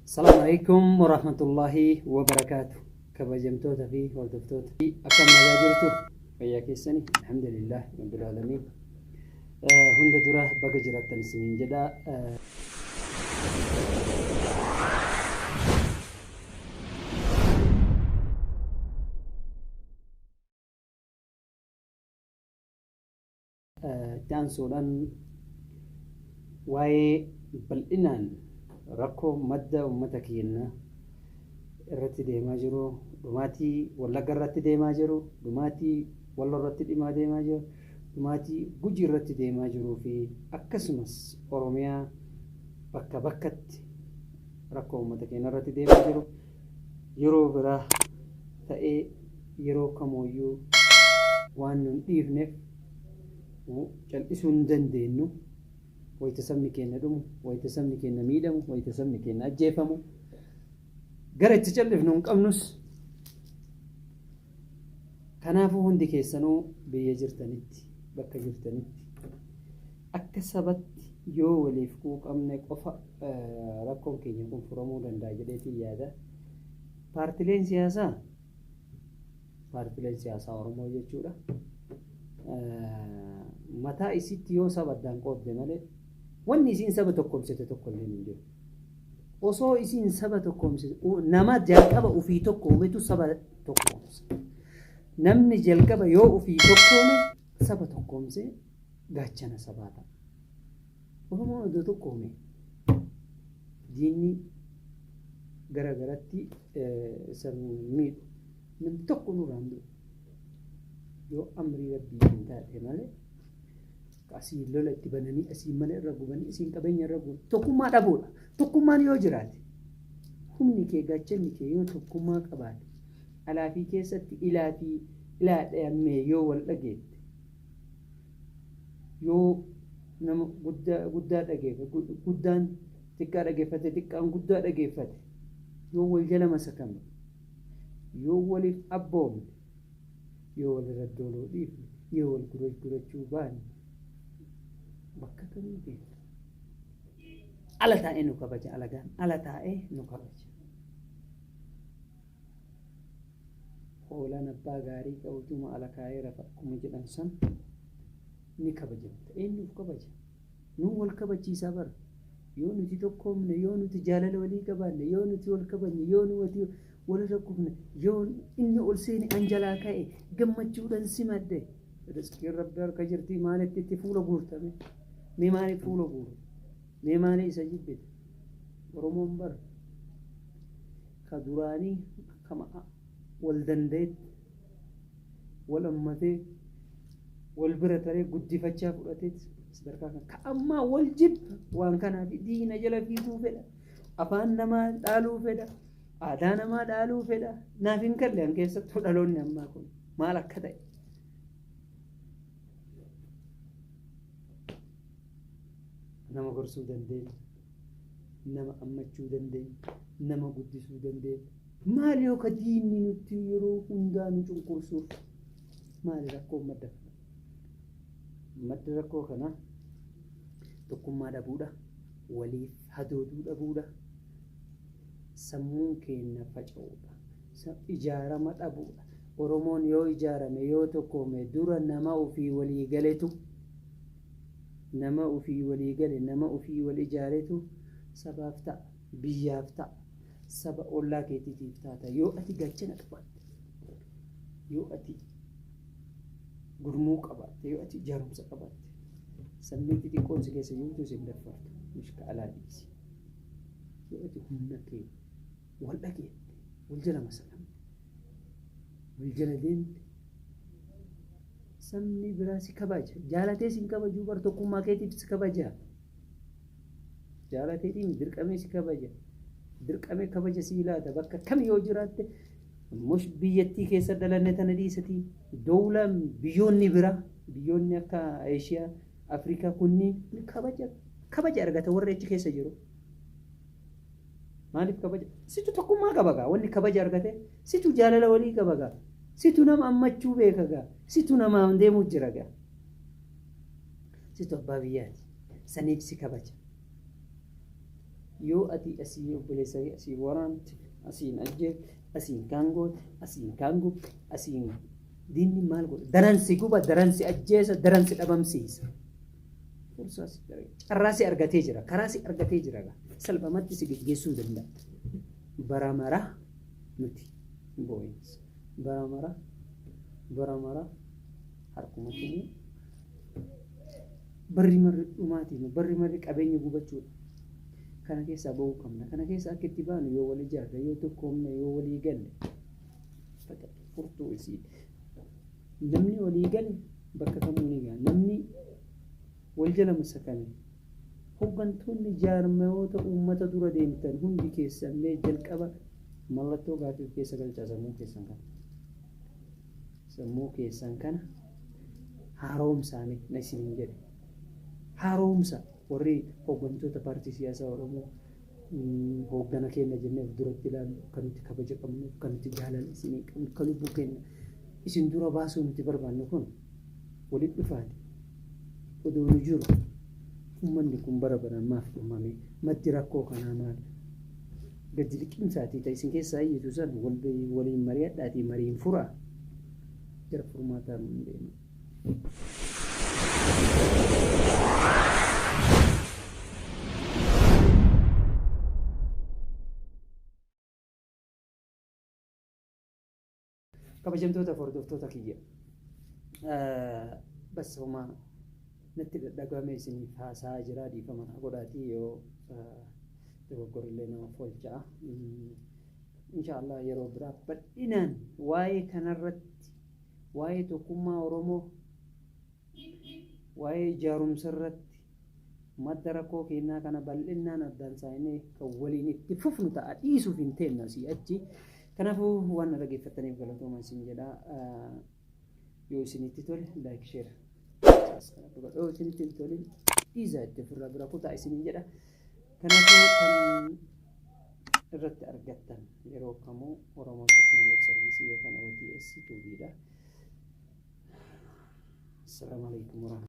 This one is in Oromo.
Asalaamu alaikum warahmatullaahi wabarakaatu. Kabajamtoota fi hordoftoota akkam nagaa jirtu, fayyaa keessani? Alhamdulillah rabbil aalamiin. Hunda dura baga jiraattan isiniin jedha. Itti aansuudhaan waa'ee bal'inaan rakkoo madda uummata keenya irratti deemaa jiru, dhumaatii Wallagga irratti deemaa jiru, dhumaatii Walloo irratti dhimaa deemaa jiru, dhumaatii Gujii irratti deemaa jiruu fi akkasumas Oromiyaa bakka bakkatti rakkoo uummata keenya irratti deemaa jiru yeroo biraa ta'ee yeroo kamooyyuu waan nun dhiifneef cal'isuu hin dandeenyu. Wayita sabni keenya dhumu, wayita sabni keenya miidhamu, wayita sabni keenya ajjeefamu gara itti cal'ifnu hin qabnus. Kanaafuu hundi keessanuu biyya jirtanitti, bakka jirtanitti, akka sabatti yoo waliif quuqamne qofa rakkoon keenya kun furamuu danda'a jedheetiin yaada. Paartileen siyaasaa, paartileen siyaasaa Oromoo jechuudha. Mataa isitti yoo saba addaan qoodde malee wanni isiin saba tokkoomsite tokko illee hin jiru. Osoo isiin saba tokkoomsite, nama jalqaba ofii tokkoometu saba tokkoomsa. Namni jalqaba yoo ofii tokkoome saba tokkoomsee gaachana sabaa ta'a. Oromoon odoo tokkoome diinni gara garatti isa miidhu namni tokko nurraan du'u. Yoo amrii rabbii hin taate malee asii lola itti bananii, asii mana irra gubanii, asiin qabeenya irra guban tokkummaa dhabuudha. Tokkummaan yoo jiraate, humni kee, gaachanni kee yoo tokkummaa qabaate, alaa fi keessatti ilaa fi ilaa dhayammee yoo wal dhageette, yoo nama guddaa guddaa dhageeffate, guddaan xiqqaa dhageeffate, xiqqaan guddaa dhageeffate, yoo wal jala masakame, yoo waliif abboomne, yoo walirra dooluu dhiifne, yoo wal gurgurachuu baanne, bakka kamii deemna? Ala taa'ee nu kabaja, alagaan ala taa'ee nu kabaja. Hoolaan abbaa gaarii qabutuma ala kaa'ee rafa akkuma jedhan san ni kabajamta. Eenyuuf kabaja? Nu wal kabachiisaa bara. Yoo nuti tokkoomne, yoo nuti jaalala walii qabaanne, yoo nuti wal kabajne, yoo nuti walirra kufne, yoo inni ol seene an jalaa ka'e gammachuudhaan simadhe. Rizqiin rabbi harka jirti, maalitti itti fuula guurtame? Mee maaliif fuula guuru? Mee maaliif isa jibbite? Oromoon bara ka duraanii akkama wal danda'etti wal ammatee wal bira taree guddifachaa fudhatee sadarkaa kana ka ammaa wal jibba. Waan kanaaf diina jala fiiguu fedha, afaan namaa dhaaluu fedha, aadaa namaa dhaaluu fedha. Naaf hin galle an keessattuu dhaloonni ammaa kun maal akka ta'e. Nama gorsuu dandeenya, nama ammachuu dandeenya, nama guddisuu dandeenya. Maal yoo ka diinni nutti yeroo hundaa nu cunqursuuf? Maali rakkoon madda kana? Madda rakkoo kana tokkummaa dhabuudha, waliif hadooduu dhabuudha, sammuun keenya faca'uudha, ijaarama dhabuudha. Oromoon yoo ijaarame, yoo tokkoome, dura nama ofii walii galetu, nama ofii walii gale, nama ofii wal ijaaretu sabaaf ta'a, biyyaaf ta'a, saba ollaa keetiitiif taata. Yoo ati gaachana qabaatte, yoo ati gurmuu qabaatte, yoo ati ijaarumsa qabaatte, sabni xixiqqoon si keessa jirtu si hin daffartu. Mishka alaa dhiisi. Yoo ati humna kee wal dhageette, wal jala masakamte, wal jala deemte, sabni biraa si kabaja. Jaalatee si hin kabajuu bar, tokkummaa keetiif si kabaja. Jaalateetiin dirqamee si kabaja. Dirqamee kabaja si laata. Bakka kam yoo jiraatte, mush biyyattii keessa dhalanne tana dhiisatii dowlaan biyyoonni biraa, biyyoonni akka Eeshiyaa, Afrikaa kunniin kabaja kabaja argata warri achi keessa jiru. Maaliif kabaja? Situ tokkummaa qaba gaa. Wanni kabaja argate situ jaalala walii qaba gaa. Situ nama ammachuu beeka gaa. Situ namaan deemuu jira gaa. Situ abbaa biyyaati. Saniif si kabaja. Yoo ati asii obboleessa kee asii waraante, asiin ajjeefte, asiin kaan goote, asiin kaan gubde, asiin diinni maal godha? Daran si guba, daran si ajjeesa, daran si dhabamsiisa. Fursaa si carraa si argatee jira, karaa si argatee jira. Salphumatti si geggeessuu danda'a. Bara mara nuti boo'insa. Bara mara bara mara harkuma keenya barri marri dhumaatiin barri marri qabeenya gubachuudha. Kana keessaa bahuu qabna. Kana keessa akka itti baanu yoo wal ijaarre, yoo tokkoomne, yoo walii galle furtuu isii. Namni walii gale bakka kamuu ni gaha. Namni wal jala masakame hoggantoonni jaarmayoota uummata dura deemtan hundi keessan mee jalqaba mallattoo gaafii of keessa galchaa sammuu keessan kana. Sammuu keessan kana haaromsaame na isiniin jedhe. Haaromsa warri hoggantoota paartii siyaasaa Oromoo hoggana keenya jennee of duratti ilaallu, kan nuti kabaja qabnuuf, kan nuti jaalala isinii qabnu, kan lubbuu keenya isin dura baasuu nuti barbaannu kun walitti dhufaati. Odoo nu jiru uummanni kun bara baraan maaf dhumame? Maddi rakkoo kanaa maal? Gadi liqimsaatii ta'e isin keessaa iyyitu san waliin mari'adhaatii mariin furaa. Gara furmaataa nuun deema. Kabajamtoota fi hordoftoota kiyya. Bas homaa natti dhadhagame isiniif haasa'aa jira, dhiifama naa godhaatii, yoo dogoggorrillee nama foolcha'a. Inshaallah yeroo biraa bal'inaan waa'ee kanarratti, waa'ee tokkummaa Oromoo, waa'ee ijaarumsa irratti, madda rakkoo keenyaa kana bal'innaan addaan saayinee kan waliin itti fufnu ta'a, dhiisuuf hin teennu asii achi. Kanaafuu waan na dhaggeeffattaniif galatoomaa isin jedha. Yoo isinitti tole like, share, subscribe godhaa. Yoo isinitti hin tolin dhiisaa, itti ofirraa bira kutaa isiniin jedha. Kanaafuu kan irratti argattan yeroo kamuu Oromoo Teknoolojii Sarviisii yookaan OTS tuubiidha. Assalaamu alaikum warahmatullahi.